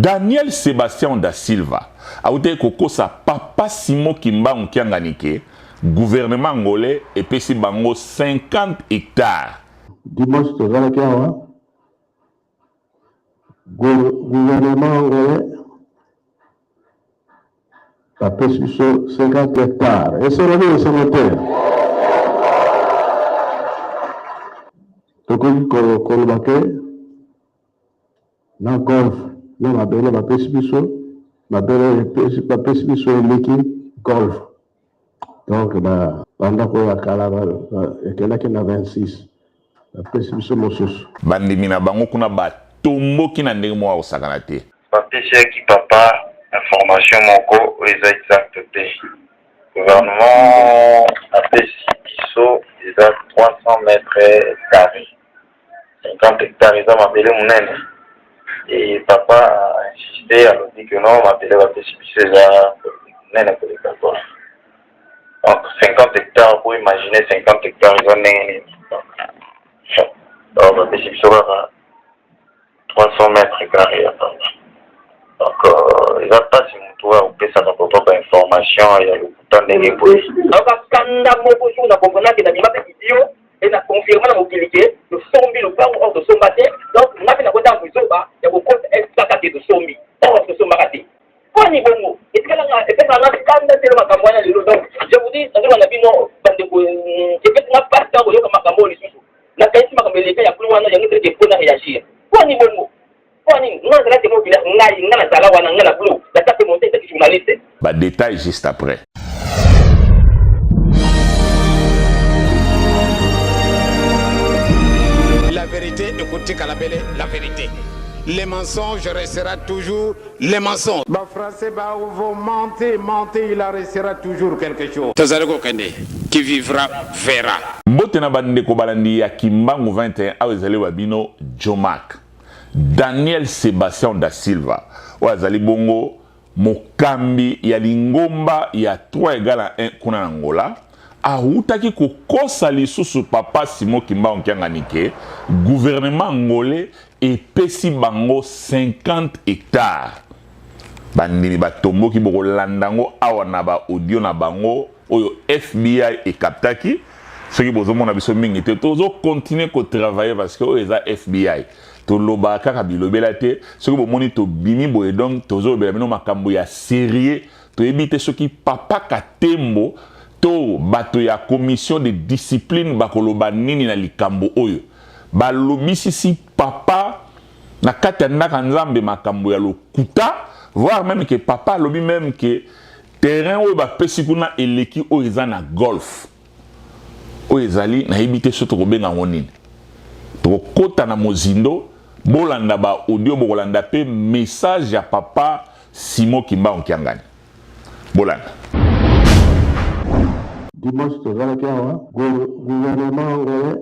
Daniel Sebastião da Silva awutaki kokosa Papa Simon Kimbangu Kiangani ke gouvernement angolais epesi bango 50 hectares. Dimanche tozalaki awa, gouvernement angolais bapesi biso 50 hectares. Esengo nini? Esengo te. Tokoki koloba ke na golf na mabele bapesi biso, mabele bapesi biso eleki golf. Donc bandako ya kala ekendaki na 26, bapesi biso mosusu. Bandimi na bango kuna batomboki na ndenge moko ya kosakana te. Bapesaki papa information moko oyo eza exacte te. Gouvernement apesi biso eza 300 mètres carrés. 50 hectares eza mabele monene. Et papa a insisté, alobi que non, mabele bapesi biso eza monene koleka golf. Donc 50 hectares, bo imaginer 50 hectares eza ndenge nini. Donc bapesi biso kaka 300 mètres carrés ya pamba. Donc eza mpasi motu oyo akopesaka papa ba information ya lokuta ndenge boye. Nayoka kanda moko jour na comprenaki na bima mpe idiot et na confirma na mokili ke tosombi lopango or tosomba te. Donc nga mpe nakota buzoba ya kokota esaka ke tosombi or tosombaka te. Poni bongo etikala nga epesaka nga kanda te makambo wana lelo. Donc je vous dis, nazoloba na bino bandeko, epesi nga pasi ntango koyoka makambo oyo lisusu. Nakanisi makambo eleka ya kulu wana yango te mpo na réagir. Poni bongo, poni nga nazala te mokili ngai nga nazala wana nga na blue naza te monte ezaki journaliste. Ba détails juste après. La vérité, écoutez Kalabele, la vérité. Les mensonges restera toujours les mensonges. Ba français ba vont mentir, mentir, il en restera toujours quelque chose. Tozali kokende, qui vivra verra. Mbote na bandeko balandi ya Kimbangu 21, awa ezali wa bino Jomack. Daniel Sebastião da Silva oyo azali bongo mokambi ya lingomba ya 3 égale à 1 kuna na Angola awutaki kokosa lisusu Papa Simon Kimbangu Kiangani ke gouvernement angolais epesi bango 50 hectares. Bandimi batomboki, bokolanda yango awa na ba audio na bango oyo FBI ekaptaki. Soki bozomona biso mingi te, tozo continuer ko travailler parce que oyo eza FBI. Tolobaka kaka bilobela te. Soki bomoni tobimi boye, donc tozolobela bino makambo ya sérieux. Toyebi te soki Papa Katembo to bato ya commission de discipline bakoloba nini na likambo oyo. Balobisisi papa na kati ya ndaka Nzambe makambo ya lokuta, voire même que papa alobi même que terrain oyo bapesi kuna eleki oyo eza na golf. Oyo ezali nayebi te soki tokobenga yango nini. Tokokota na mozindo, bolanda ba audio, bokolanda pe message ya Papa Simon Kimbangu Kiangani. Bolanda. Dimanche tozalaki awa, gouvernement angolais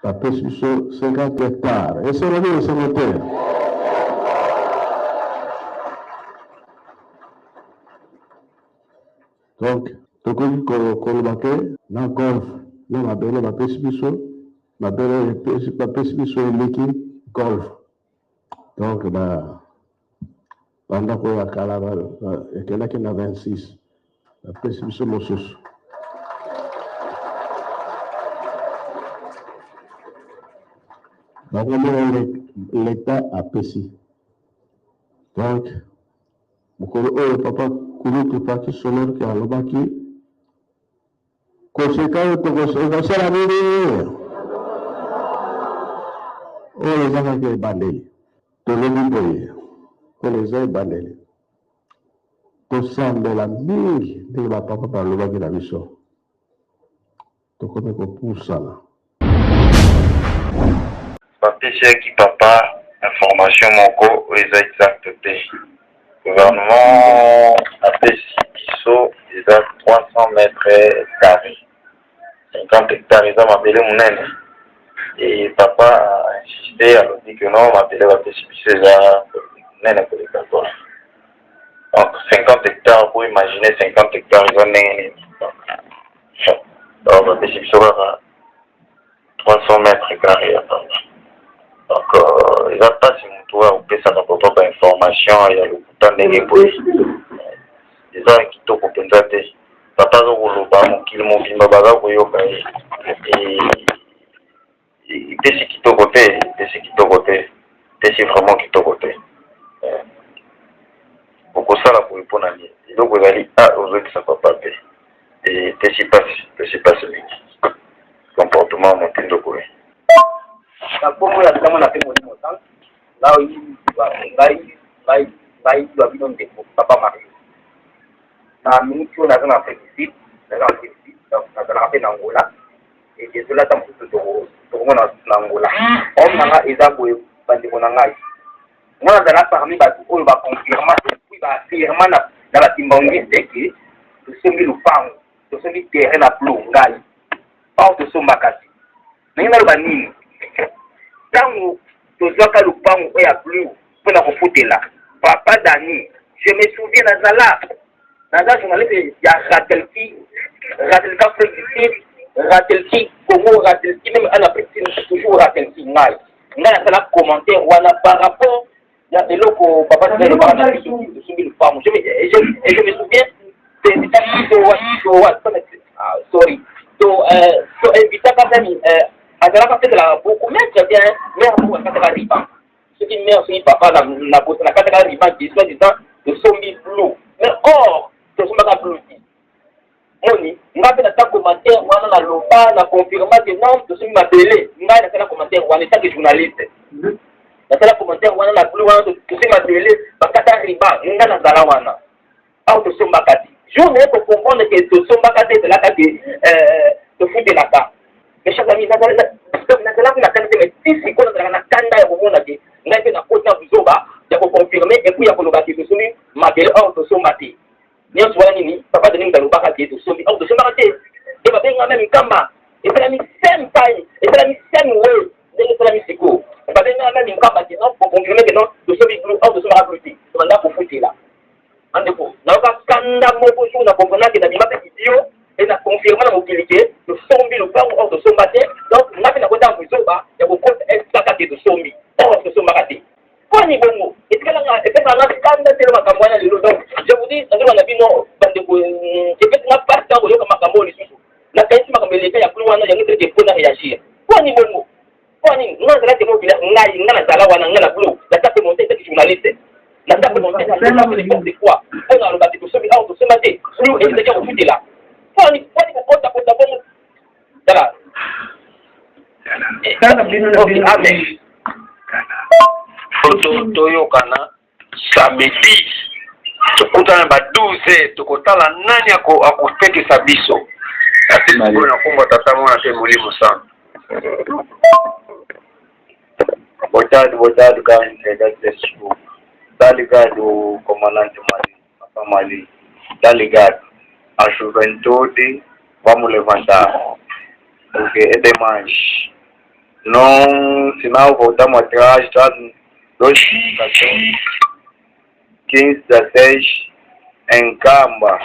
bapesi biso 50 hectares. Esengo nini? Esengo te. Donc tokoki koloba ke na golf na mabele bapesi biso, mabele bapesi biso eleki golf. Donc bandako ya kala ekendaki na 26, bapesi biso mosusu. Bango moko l'État apesi. Donc mokolo oyo papa kulutu Pati Solorke alobaki koseka oyo tokosala nini, oyo eza kaka ebandeli. Tolobi boye mpona eza ebandeli, tosambela mingi ndenge bapapa balobaki na biso, tokomi kopusana. Bapesaki papa information moko oyo eza exacte te. Gouvernement apesi biso eza 300 mètres carrés. 50 hectares eza mabele monene. Et papa a insisté, alobi que non, mabele bapesi biso eza monene koleka golf. Donc 50 hectares, bo imaginer 50 hectares eza ndenge nini. Donc bapesi biso kaka 300 mètres carrés ya pamba. Donc euh, eza mpasi moto oyo akopesaka papa ba information ya lokuta ndenge boye, eza kitoko mpenza te. Papa aza koloba, mokili mobimba baza koyoka ye. Epesi kitoko te, epesi kitoko te, epesi vraiment kitoko te. Okosala boye mpo na nini? Eloko ezali a ozokisa papa te, epesi mpasi, epesi mpasi mingi comportement motindo boye. Na nkombo ya Tata, Mwana mpe Molimo Santu, ngai, ngai, ngai, ngai wa bino ndeko Papa Mario. Na minute oyo naza na Afrique du Sud, naza na Afrique du Sud, donc nazalaka mpe na Angola. Et désolé ata mosusu tokomona na Angola. Problème na nga eza boye, bandeko na ngai. Nga nazala parmi bato oyo baconfirma et puis baafirma na bakimbangiste ke tosombi lupango, tosombi terrain na Blue ngai. Or tosombaka te. Ndenge naloba nini? Ntango tozwaka lupango oyo ya Blue mpona kofutela papa Dani, je me souviens, nazala naza journaliste ya Ratelki, Ratelka Afrique du Sud, Ratelki Congo, Ratelki même en Afrique du Sud, toujours Ratelki. Ngai nasala commentaire wana par rapport ya eloko papa Dani alobaka na biso, tosombi lupango. Et je me souviens, ah, sorry, to invitaka nani azalaka peut-être beaucoup maître bien mère moko akataka ruban, soki mère, soki papa na bosa nakataka ruban ke soit disant tosombi Blue, mais or tosombaka Blue te. Moni nga mpe nata commentaire wana, naloba na confirma ke non, tosombi mabele. Ngai nasala commentaire wana en tant que journaliste, nasala commentaire wana na Blue wana, tosombi mabele, bakata ruban, nga nazala wana. Awa tosombaka te. Jour naye kocomprendre ke tosombaka te, ezalaka ke tofutelaka. Mes chers amis, nazalaki na kanda te, mais ti sikoyo nazalaka na kanda ya komona ke ngai mpe nakoti na buzoba ya koconfirme et puis ya koloba ke tosombi mabele, or tosomba te. Nyonso wana nini? Papa Denis moto alobaka ke tosombi, or tosombaka te. E babenga même Nkamba, esalami same time, esalami same way ndenge esalami sikoyo. Babengaka même Nkamba ke non, koconfirme ke non, tosombi Blue, or tosombaka Blue te, tobanda kofutela. Bandeko, nayoka kanda moko jour na comprendre ke nabima mpe idiot e na confirma na mokili ke tosombi lopango, or tosomba te. Donc nga mpe nakota buzoba ya kokota kaka ke tosombi, or tosombaka te. Poni bongo etikalanga, epesaka nga kanda tele makambo wana lelo. Donc je vous dis, nazoloba na bino bandeko, epesi nga pasi ntango koyoka makambo oyo lisusu. Nakanisi makambo eleka ya Blue wana, yango eseleke mpona réagir. Poni bongo, mpo nini nga nazala te mobila? Ngai nga nazala wana, nga na Blue nata pe monte etaki journaliste, nata pe monte n'importe quoi mpo na aloba te tosombi awa, tosomba te. Blue ezalaki ya kofutela. Poni poni kokota kota bongo? Tala. Amen. Toyokana samedi, tokutana ba 12, tokotala nani akotekisa biso. Asili na kombo Tata, Mwana mpe Molimo Santu. Boa tarde, boa tarde, guys. God bless you. Tá ligado, comandante Mali, Papa Mali. Tá ligado. A juventude, vamos levantar. Porque é demais. Não, senão voltamos atrás, já 2014, 15, 16, em Nkamba.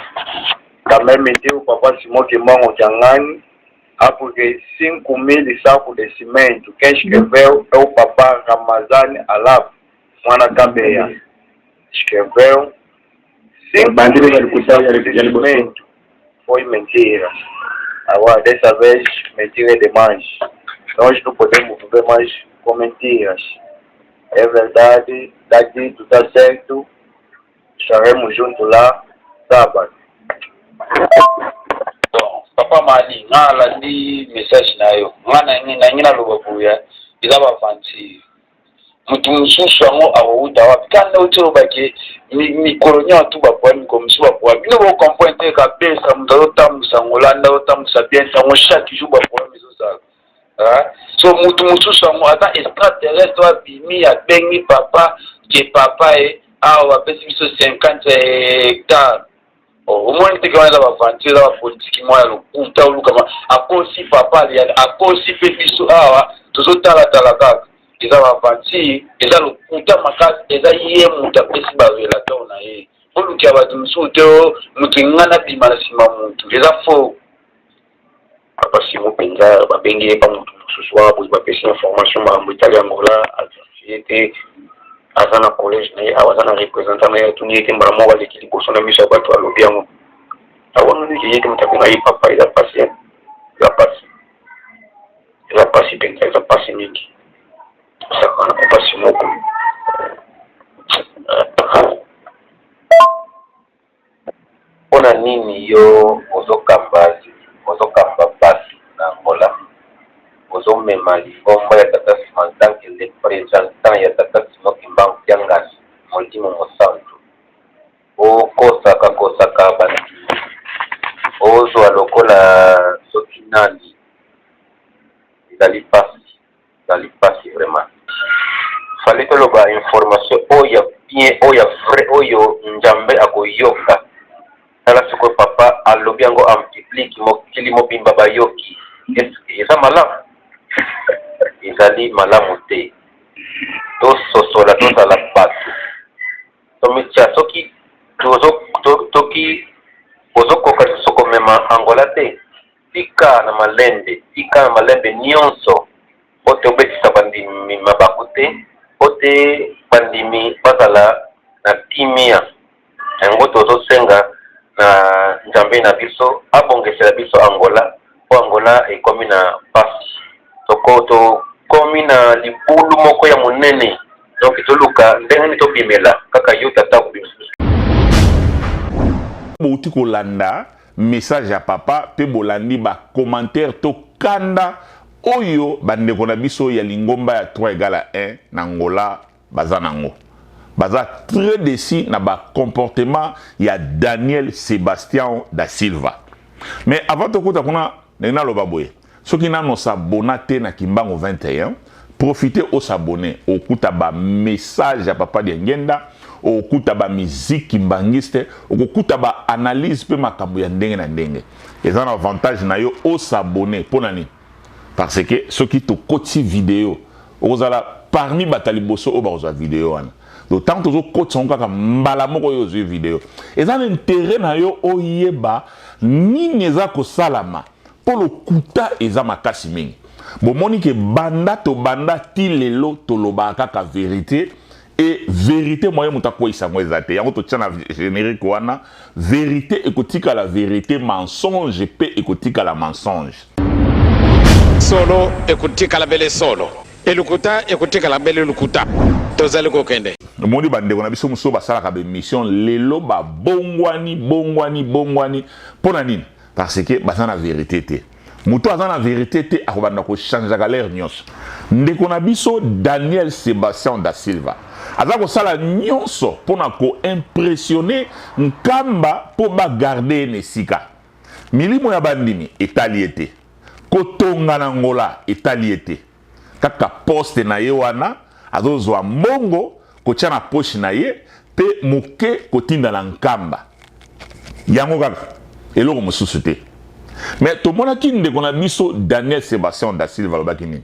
Também mentiu o Papa Simão Kimbangu Kiangani. Ah, porque 5 mil sacos de cimento. Quem escreveu é o Papa Ramazani Alaf, Mwana Kabeya. Escreveu 5 mil sacos de cimento. Foi mentira. Agora, dessa vez, mentira é demais. Nós não podemos viver mais com mentiras. É verdade, está dito, está certo. Estaremos juntos lá, sábado. Bon, Papa Mali, nga alandi message na yo. Nga nangi naloba boya, eza baaventure. Motu mosusu yango akowuta wapi? Kanda oti olobaki mikolo nyonso tu bapoa, mikolo mosusu bapoa. Bino bocomprendre te kabesa moto azotambusa ngolanda, azotambusa bien ntango chaque jour baproblème ezozala. So motu mosusu yango aza extraterrestre oyo abimi, abengi papa ke papa e awa bapesi biso 50 hectare. Omoni teke wana eza baaventure, eza bapolitiki moko ya lokuta. Olukama akosi papa, akosi mpe biso awa tozotalatala kaka. Eza baaventure, eza lokuta makasi. Eza ye moto apesi barelateur na ye, olukia bato mosusu te. O moto nga nabima na nsima motu, eza faux. Papa Simo mpenza babengi ye pa motu. mosusu wana boye bapesi information makambo etali Angola, averifie te, aza na collège na ye awa, aza na représentant na ye, atuni ye te, mbala moko aleki liboso na miso ya bato alobi yango. Awangani ke ye te moto abenga ye papa. Eza pasi, eza pasi, eza pasi mpenza, eza pasi mingi. Osakana na pasi moko. Pona nini yo ozokamba ozokamba batu na Angola ozo mema lingomba ya tata Simon en tant que representant ya tata Simon Kimbangu Kiangani molimo mosantu okosaka kosaka bandimi ozua lokola soki nani ezali pasi. Ezali pasi vraiment. Fallait toloba information oyo ya bien oyo ya vrai oyo Njambe akoyoka. Tala sikoyo papa alobi yango en public mokili mobimba bayoki. Est ce que eza malamu? Ezali malamu te. Tososola tozala batu. Tomitia soki tozo toki ozokoka lisusu komema Angola te. Tika na malembe, tika na malembe nionso mpo te obetisa bandimi mabaku te, mpo te bandimi bazala na kimia. Yango tozo senga na Nzambe na biso abongesela biso Angola, mpo Angola ekomi na pasi. Toko tokomi na libulu moko ya monene, donc toluka ndenge nini tobimela, kaka yo tata okobimisa biso. Bowuti kolanda message ya papa pe bolandi ba commentaire to kanda oyo ba ndeko na biso ya lingomba ya 3 egale à 1 na Angola baza nango. Baza très deçu na ba comportement ya Daniel Sebastião da Silva. Mais avant tokota kuna ndenge naloba boye, soki nanu o s'abonna te na Kimbangu 21, profiter o s'abonner, okuta ba message ya papa Diangienda, okokuta ba musique kimbanguiste, okokuta ba analyse pe makambo ya ndenge na ndenge. Eza na avantage na yo o s'abonner pona nini? Parce que soki tokotisi video, okozala parmi bato ya liboso oyo bakozwa video wana. Donc tango tozokotisa yango kaka mbala moko yo ozwi video. Eza na interet na yo oyeba nini eza kosalama mpo lokuta eza makasi mingi. Bomoni ke banda tobanda ti lelo tolobaka kaka verite et verite moyen moto akweyisa yango eza te. Yango totia na generique wana, verite ekotikala verite, mensonge mpe ekotikala mensonge. Solo ekotikala bele solo et lokuta ekotikala bele lokuta. Tozali kokende. Omoni ba ndeko na biso mosusu basalaka ba emission lelo ba bongwani bongwani bongwani pona nini? Parce que baza na verite te. Moto aza na verite te akobanda ko changeaka l'heure nyonso. Ndeko na biso Daniel Sebastian da Silva aza kosala nyonso pona ko impressionner Nkamba po ba garder ye na esika. Milimo ya bandimi etali ye te. Kotonga na Angola etali ye te. Kaka poste na ye wana azozwa mbongo kotia na poche na ye pe moke kotinda na Nkamba. Yango kaka, eloko mosusu te. Mais tomonaki ndeko na biso Daniel Sebastião da Silva alobaki nini?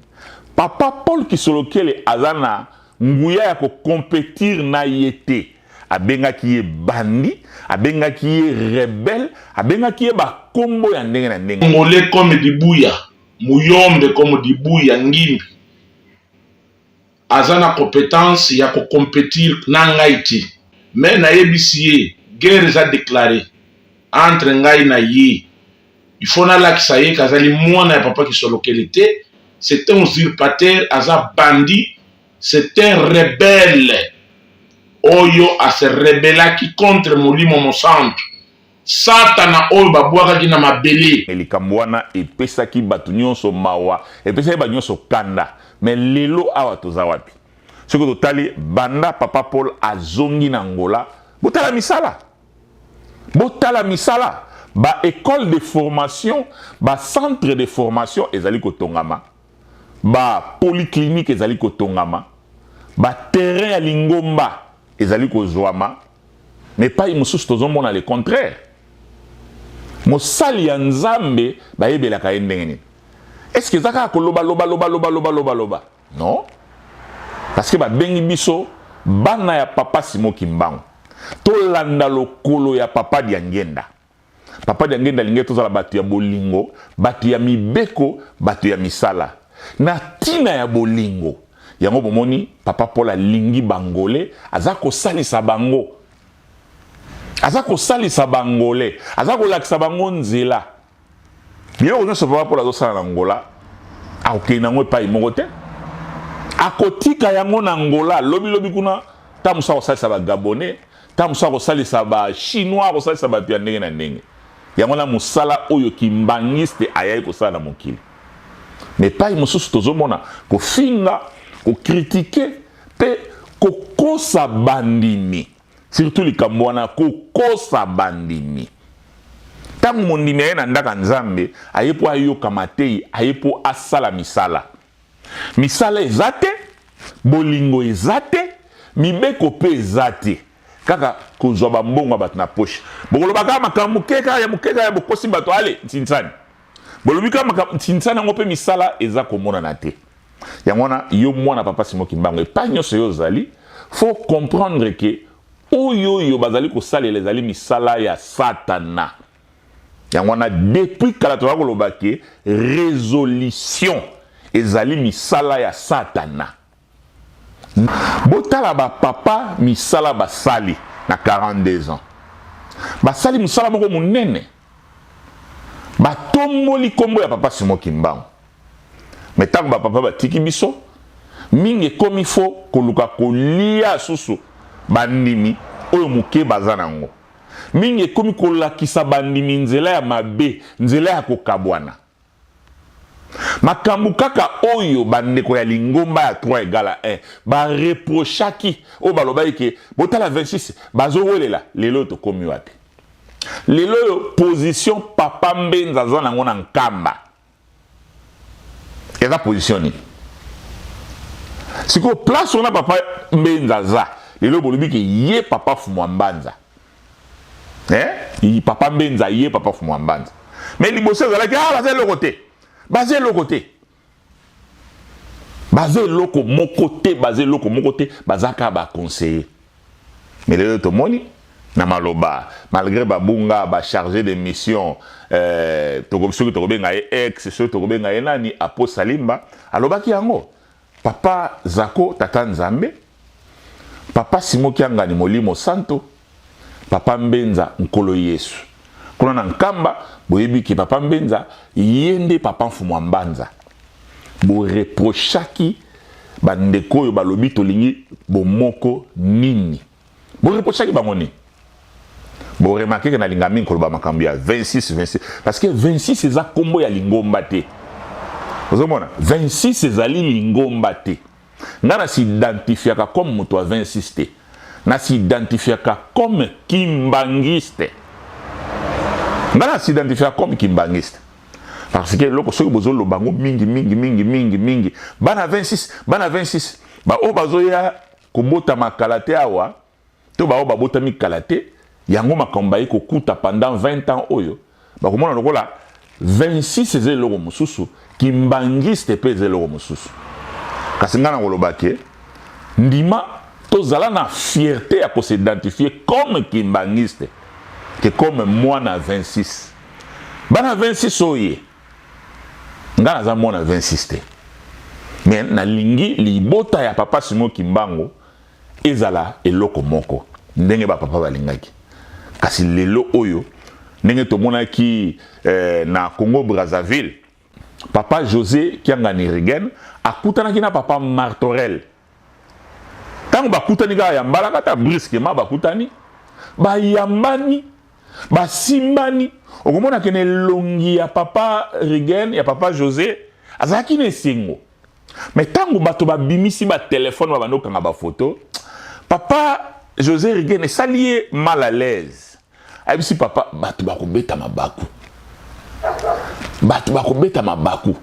Papa Paul Kisolokele aza na nguya ya ko competir na ye te. Abengaki ye bandit, abengaki ye rebelle, abengaki ye ba kombo ya ndenge na ndenge. Congolais comme Dibuya, Muyombe comme Dibuya Ngimbi aza na competence ya ko competir na ngai te. Mais nayebisi ye guerre eza declarer entre ngai na ye. Il faut nalakisa ye qu'azali mwana ya papa Kisolokele te, c'est un usurpateur, aza bandit, c'est un rebelle oyo a se rebellaki contre Molimo Mosantu. Satana oyo babwakaki na mabele. Likambo wana epesaki bato nyonso mawa, epesaki bato nyonso kanda. Mais lelo awa toza wapi? Soki totali banda papa Paul azongi na Angola, botala misala. Botala misala. Ba ecoles de formation, ba centres de formation ezali kotongama. Ba polycliniques ezali kotongama. Ba terrains ya lingomba ezali kozwama. Mais epai mosusu tozomona le contraire. Mosali ya Nzambe bayebelaka ye ndenge nini? Est-ce que eza kaka koloba loba loba loba loba loba loba? Non. Parce que babengi biso bana ya papa Simon Kimbangu. Tolanda lokolo ya papa Diangienda. Papa Diangienda alingi tozala bato ya bolingo, bato ya mibeko, bato ya misala. Na ntina ya bolingo yango bomoni papa Paul alingi bangole, aza kosalisa bango, aza kosalisa bangole, aza kolakisa bango nzela. Biloko nyonso papa Paul azosala na Angola, akokende yango epai moko te, akotika yango na Angola. Lobi lobi kuna ntango mosusu akosalisa ba Gabonais, ntango mosusu akosalisa ba Chinois, akosalisa bato ya ndenge na ndenge. Yango wana mosala oyo kimbangiste ayaki kosala na mokili. Mais epai mosusu tozomona kofinga, kokritike mpe kokosa bandimi. Surtout likambo wana kokosa bandimi. Ntango mondimi aye na ndako ya Nzambe, aye mpo ayoka mateyi, aye mpo asala misala. Misala eza te, bolingo eza te, mibeko mpe eza te. Kaka kozwa ba mbongo ya bato na poche. Bokoloba kaka makambo moke kaka ya moke kaka ya bokosi bato, ale ntinsani. Bolobi kaka makambo ntinsani yango mpe misala eza komonana te. Yango wana yo mwana papa Simon Kimbangu epai nyonso yo ozali, faut comprendre que oyo oyo bazali kosalela ezali misala ya Satana. Yango wana depuis kala tozali koloba ke resolution ezali misala ya Satana. Botala ba papa misala basali na 42 ans. Basali mosala moko monene. Batomboli kombo ya papa Simon Kimbangu. Mais tango ba papa batiki biso, mingi ekomi faut koluka kolia susu bandimi oyo moke baza na yango. Mingi ekomi kolakisa bandimi nzela ya mabe, nzela ya kokabwana. Makambo kaka oyo bandeko ya lingomba ya 3 egale à 1 ba reprochaki, oyo balobaki ke botala 26 bazowelela, lelo oyo tokomi wapi? Lelo oyo position papa Mbenza aza nango na Nkamba eza position nini? Sikoyo place wana papa Mbenza aza lelo, bolobi ke ye papa Fumwa Mbanza, eh? Papa Mbenza ye papa Fumwa Mbanza, mais liboso ezalaki ah, baza eloko te, baza eloko te, baza eloko moko te, baza eloko moko te, baza kaka ba conseiller. Mais lelo tomoni na maloba malgré babunga ba chargé de mission, eh, toko, soki tokobenga ye ex, soki tokobenga ye nani, Apo Salimba alobaki yango, papa Zako tata Nzambe, papa Simo Kiangani molimo santo, papa Mbenza nkolo Yesu. Kuna na Nkamba boyebi ke papa Mbenza ye nde papa Mfumu wa Mbanza. Boreprochaki bandeko oyo balobi tolingi bomoko nini? Boreprochaki bango nini? Boremarke ke nalinga mingi koloba makambo ya 26 26 parce que 26 eza kombo ya lingomba te. Ozomona 26 ezali lingomba te. Nga na s'identifiaka comme moto ya 26 te. Na s'identifiaka comme kimbanguiste. Nga na s'identifiaka comme kimbanguiste. Parce que eloko soki bozoloba yango mingi mingi mingi mingi mingi, bana 26, bana 26, ba oyo bazoya kobotama kala te awa, to ba oyo babotami kala te, yango makambo baye kokuta pendant 20 ans oyo, bakomona lokola 26 eza eloko mosusu, kimbanguiste pe eza eloko mosusu. Kasi nga nakoloba ke ndima tozala na fierté ya ko s'identifier comme kimbanguiste que comme mwana 26. Bana 26 oye, nga naza mwana 26 te, mais nalingi libota ya papa Simon Kimbangu ezala eloko moko ndenge ba papa balingaki. Kasi lelo oyo ndenge tomonaki eh, na Congo Brazzaville, papa Jose Kiangani Rigen akutanaki na papa Martorel. Tango bakutani kaka ya mbalakata, brusquement bakutani, bayambani, basimbani, okomona ke na elongi ya papa Rigen, ya papa Jose, azalaki na esengo. Mais tango bato babimisi ba telefone babandi kokanga ba photo, papa Jose Rigen esali ye mal à l'aise. Ayebisi papa, bato bakobeta mabaku, bato bakobeta mabaku,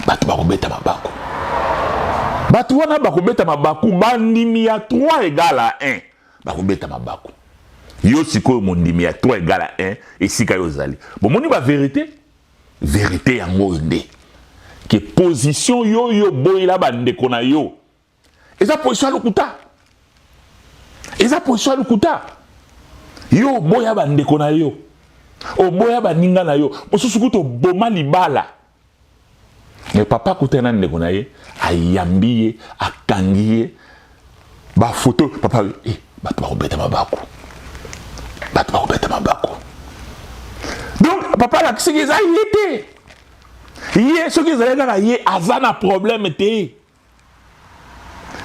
bato bakobeta mabaku, bato wana bakobeta mabaku, bandimi ya 3 égale à 1 bakobeta mabaku. Yo sikoyo mondimi ya 3 égale à 1 esika yo ozali, bomoni ba verite, verite yango oyo nde ke position yo yo boyela bandeko na yo eza position ya lokuta, eza position ya lokuta. Yo oboya bandeko na yo, oboya baninga na yo, mosusu kutu oboma libala. Mais papa akutani na ndeko na ye, ayambi ye, akangi ye ba photo. Papa, eh, bato bakobeta mabaku, bato bakobeta mabaku. Donc papa alakisiki eza ye te. Ye soki ezali kaka ye aza na problème te.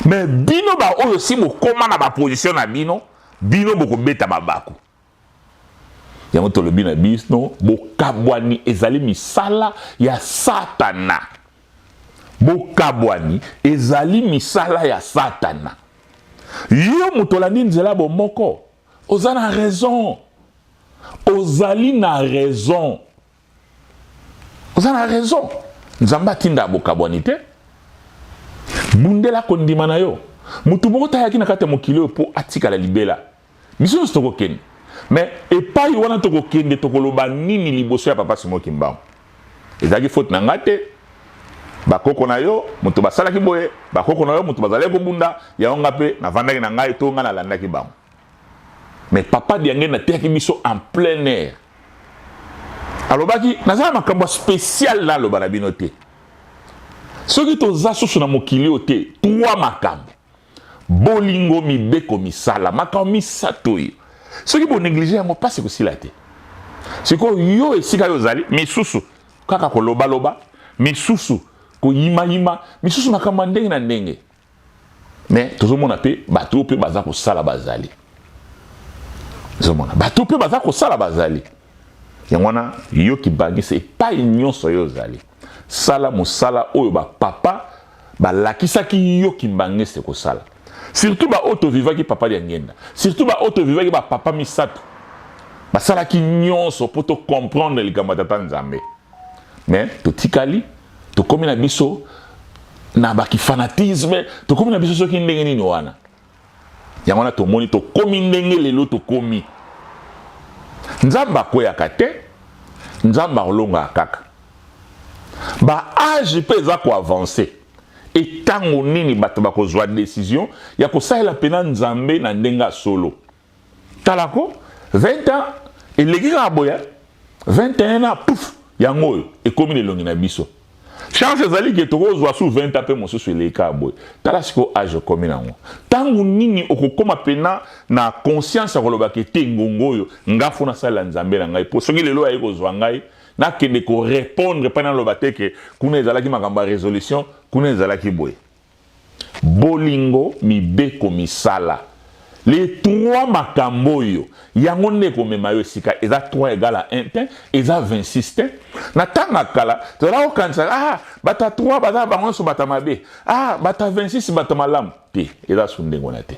Mais bino ba oyo si bokoma na ba position na bino, bino bokobeta mabaku. Yango tolobi na bino, bokabwani ezali misala ya Satana. Bokabwani ezali misala ya Satana. Yo moto olandi nzela bomoko, oza na raison. Ozali na raison. Oza na raison. Nzambe atinda bokabwani te. Bundela kondima na yo. Moto moko te ayaki na kati ya mokili oyo mpo atikala libela. Biso nyonso tokokende. Mais epai wana tokokende, tokoloba nini liboso ya Papa Simon Kimbangu? Ezalaki faute na nga te. Bakoko na yo moto basalaki boye, bakoko na yo moto bazalaki kobunda, yango nga mpe navandaki na ngai to nga nalandaki bango. Mais Papa Diangenda ateyaki biso en plein air. Alobaki, naza na makambo ya spécial naloba na bino te. Soki toza susu na mokili oyo te, trois makambo. Bolingo, mibeko, misala. Makambo misato oyo. Soki bo negliger yango, pasi ekosila te. Sikoyo yo esika yo ozali, misusu kaka kolobaloba, misusu koyimayima, misusu makambo ya ndenge na ndenge. Mais tozomona pe bato oyo pe baza kosala bazali. Tozomona bato pe baza kosala bazali. Yango wana yo kibangisa epai nyonso yo ozali. Sala mosala oyo ba papa balakisaki yo kimbangiste kosala. Surtout ba oyo tovivaki papa Diangienda. Surtout ba oyo tovivaki ba papa misato. Basalaki nyonso po to comprendre likambo ya tata Nzambe. Mais totikali, tokomi na biso na ba kifanatisme, tokomi na biso soki ndenge nini wana. Yango wana tomoni tokomi ndenge lelo tokomi. Nzambe akweyaka te, Nzambe akolongaka kaka. Ba age mpe eza ko avancer. Et tango nini bato bakozwa decision ya kosalela pena Nzambe na ndenge ya solo? Tala ko 20 ans eleki kaka boye 21 ans pouf yango oyo ekomi na elongi na biso. Chance ezali ke tokozwa su 20 ans mpe mosusu eleki kaka boye. Tala sikoyo age okomi nango. Tango nini okokoma pena na conscience ya koloba ke te ngongo oyo nga fo nasalela Nzambe na ngai po soki lelo aye kozwa ngai nakende ko repondre mpe naloba te ke kuna ezalaki makambo ya resolution, kuna ezalaki boye. Bolingo, mibeko, misala. Les trois makambo oyo, yango nde ekomema yo esika. Eza 3 egal à 1 te, eza 26 te. Na tango ya kala, tozalaki kokanisa, ah, bato ya 3 baza bango nyonso bato ya mabe. Ah, bato ya 26 bato ya malamu. Te, eza su ndenge wana te.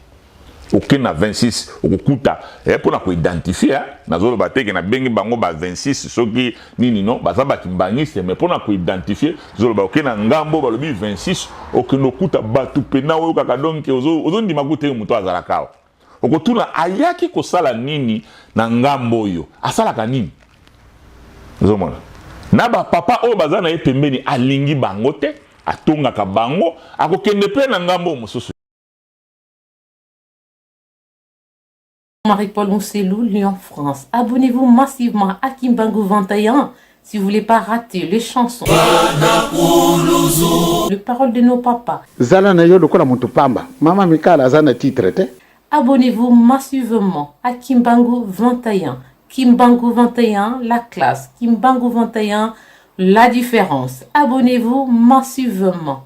Okende na 26 okokuta eh, mpo na koidentifie eh, nazoloba te ke nabengi bango ba 26 soki nini no baza bakimbangiste mais mpo na koidentifie zoloba okende na ngambo balobi 26 okende okuta bato mpena oyokaka donk ozondima kuta ye moto azalaka awa okotuna ayaki kosala nini na ngambo oyo asalaka nini ozomona na bapapa oyo baza na ye pembeni alingi bango te atongaka bango akokende mpe na ngambo mosusu. Marie-Paul Mousselou, Lyon, France. Abonnez-vous massivement à Kimbangu 21 si vous voulez pas rater les chansons. Les paroles de nos papas. Zala na yo lokola mutu pamba. Mama Mikala aza na titre te. Abonnez-vous massivement à Kimbangu 21. Kimbangu 21, la classe. Kimbangu 21, la différence. Abonnez-vous massivement.